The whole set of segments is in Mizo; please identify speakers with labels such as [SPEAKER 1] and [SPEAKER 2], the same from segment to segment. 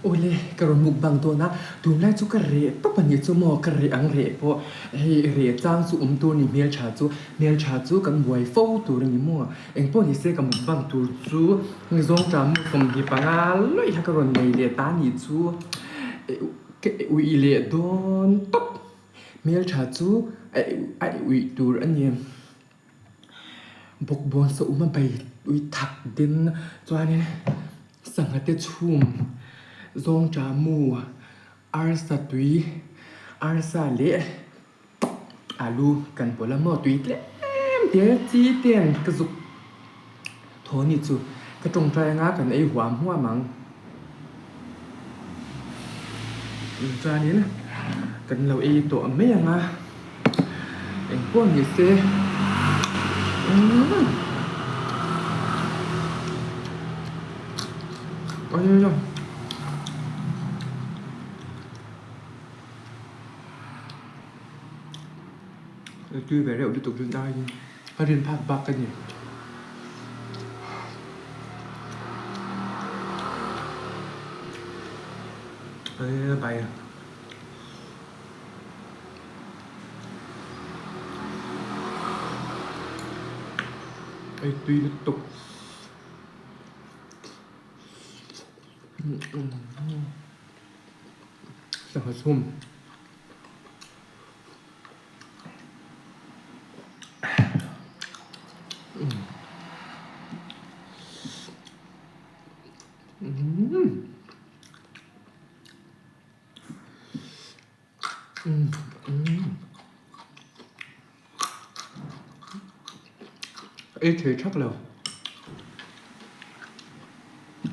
[SPEAKER 1] Awle, ka rawn mukbang dawn a, tunlai chu ka reh tawp a nih chu maw, ka reh ang reh pawh hei reh chang chu awm tur a ni hmeltha chu, hmeltha chu kan buai fo tur a ni maw, engpawh ni se ka mukbang tur chu zawngṭah mu 25 lawih kha ka rawn nei leh ta a nih chu, ka uih leh dawn tawp, hmeltha chu a uih tur a ni. Bawkbawn saum a bei ui thak den chuanin sangha te chhum zawngṭah mu arsa tui arsa leh alu kan pawlh a maw tui tlem te chi ten ka zuk thaw a ni chu ka tawngtai anga kan ei huam huam ang chuanin kan lo ei tawh mai ang a engpawh ni se umm tui ve reuh lutuk rin aiin ka rin phak bak ka ni. Bai ei tui lutuk sangha chhum. Ei thei thak lo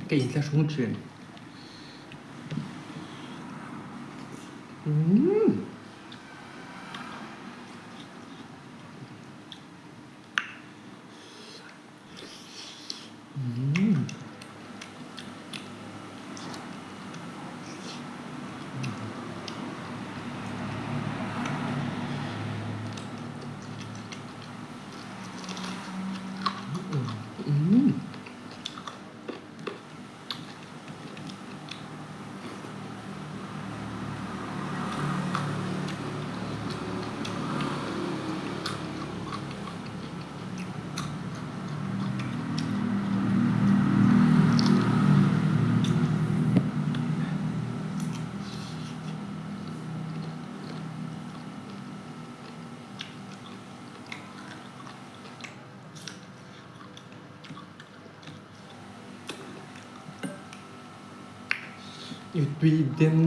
[SPEAKER 1] ka inthlahrung thin. I tui den.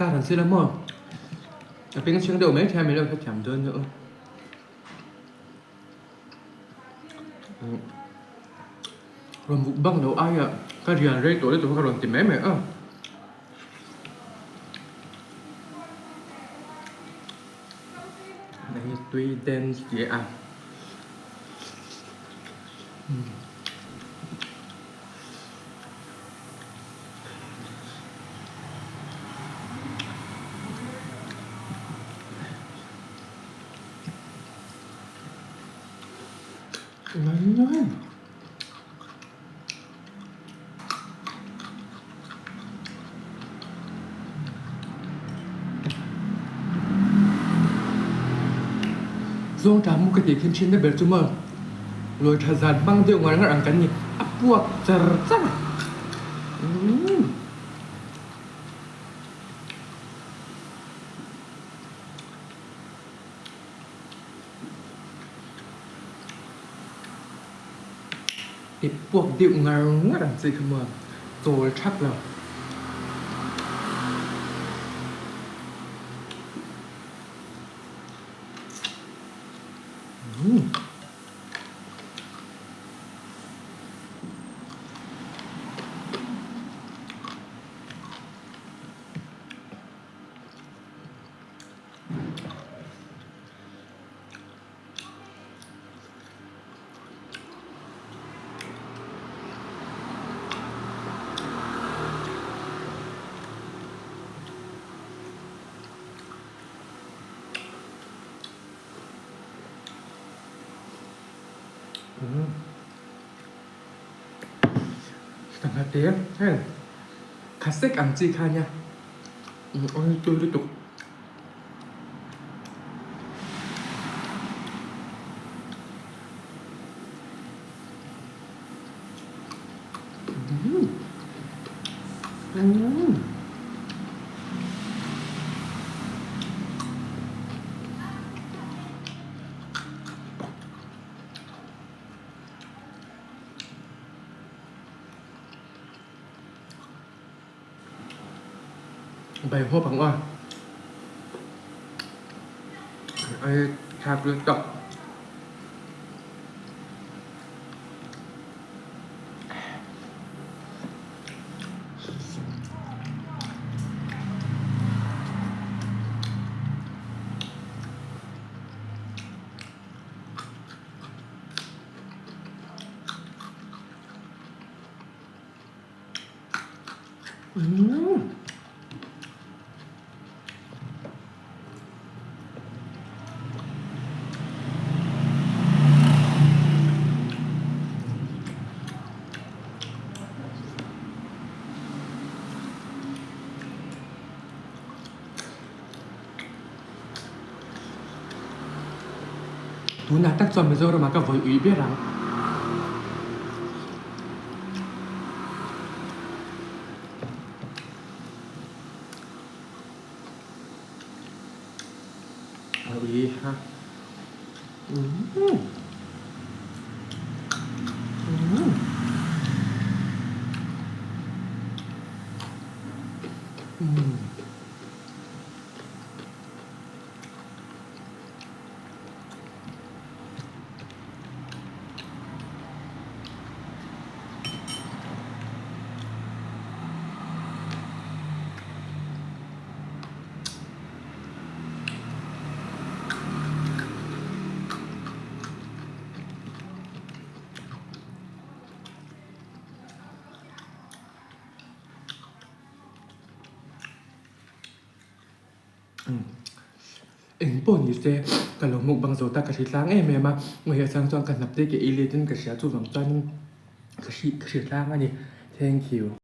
[SPEAKER 1] Kar an sila maw a peng chhing deuh mai thei a milo hrethiam dawn deuh a. Rawn buk bak loh aia ka rian rei tawh lutuk a ka rawn ti mai mai a. Hei tui dance tih a. Zawngṭah mu ka tih khin ṭhin na ber chu maw lawi ṭha zan hmang deuh ngar ngar ang kan ni a puak char char a. I puak deuh ngar ngar ang che kha maw chawl thak lo. Sangha te heng khasek ang chi kha nia awi tui lutuk. Bai hawp ang aw. Ai thak lutuk. Umm. Tunah tak chuan Mizoramah ka vawi ui ber ang. Ui ha. Eng pawh ni se ka lo mukbang zo ta ka hri tlang em em a, ngaihah chang chuan ka hnap te ke ei let in ka hria chuvang chuanin ka hri ka hri tlang a ni. Thank you.